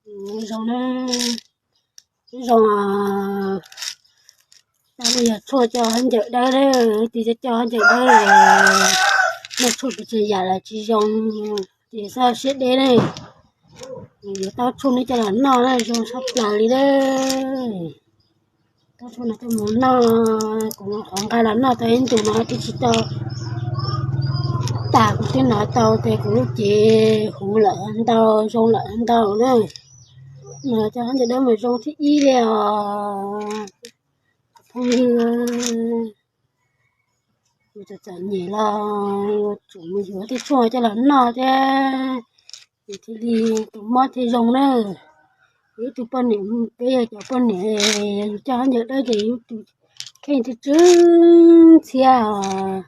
Zoo, zoo, tau yog tshuaj coj ncaws dawb, tis coj ncaws dawb, noj tshuaj pes tsawg yam los tsis zoo, ces xav siab deb ne. Yuav tau tshuaj no coj los noj na, zoo tshaj plaws li na. Tau tshuaj no coj mus noj, kuv qhov nqa los noj tau ib ntus no twb tsis tau tas, kuv twb hnov tau tias kuv lub cev huv lawm ntau, zoo lawm ntau na. Mas coj ncaws dawb mas zoo thib ib li os. Phooj ywg, yus txom txom nyem los yuav tsum mus yuav tej tshuaj coj los noj thiab, yus thiaj li tus mob thiaj zoo na. Yus ib tug poj niam, peb yog cov poj niam, yus coj ncaws dawb ces yus tus kheej twb tsw ntxhiab os.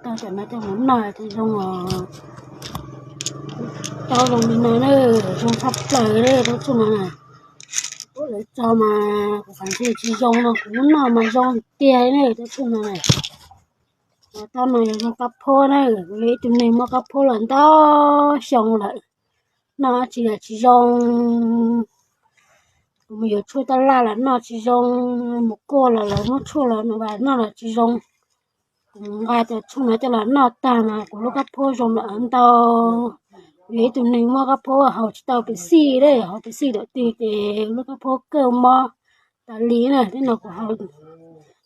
Tau cov no coj mus noj thiaj zoo os. Tau zoo li no na, zoo tshaj plaws li tau tshuaj no na. Kuv lawv tso mas kuv xav tias tsis zoo no, kuv lub noj mas zoo tiag li na tau tshuaj no na. Tau no yog zoo kab phob na, kuv yog ib tug neeg muaj kab phob los ntau xyoo lawm, noj tsis yam tsis zoo. Kuv mus yuav tshuaj taj laj los noj tsis zoo, mus kuaj los lawv muab tshuaj los noj los tsis zoo. Kuv nqa cov tshuaj no coj los noj tag mas kuv lub kab phob zoo lawm ntau. Kuv yog ib tug neeg muaj kab phob haus tsis tau pev xij li, haus pev xij thaum twg ces lub kab phob kawj mob tas li na. Tej no kuv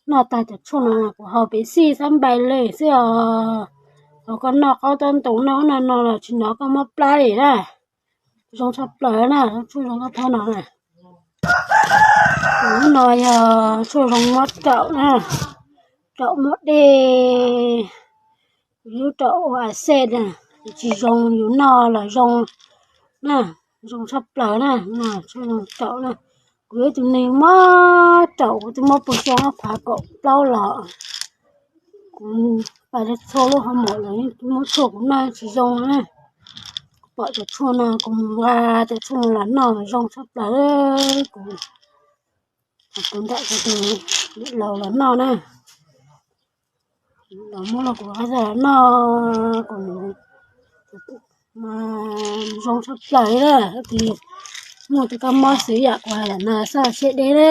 noj tag cov tshuaj no kuv haus pev xij xab npais li xwb os. Haus koj noj qaub tob ntoo noj ub noj no los tsis hnov koj mob plab li na. Zoo tshaj plaws na, tshuaj zoo kab phob no na. Kuv lub no yog tshuaj zoo mob raum na, raum mob dej, yus lub raum ua a xej na, tsis zoo yus noj los zoo na, zoo tshaj plaws na, tshuaj zoo raum na. Kuv yog ib tug neeg mob raum, kuv twb mob puag xyoo ob phav kaum plaub los. Kuv pais txhua lub hoo maum los muab tshuaj kuv noj tsis zoo na. Kuv pom cov tshuaj no kuv mus nqa cov tshuaj no los noj zoo tshaj plaws. Kuv, kuv nrog kuv tus niam laus los noj na, los muab los kuv haj yam los noj, kuv mas zoo tshaj plaws li. Tis muaj tus kab mob xwb yam kuv hais lawm no xav siab deb na,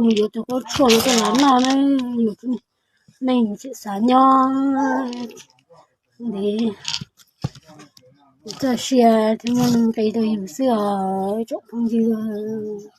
mus yuav tus kab tshuaj no coj los noj na, yus neeg tseem xav nyob ntev, txoj sia thiaj muaj nqis rau yus xwb os tsoom phooj ywg.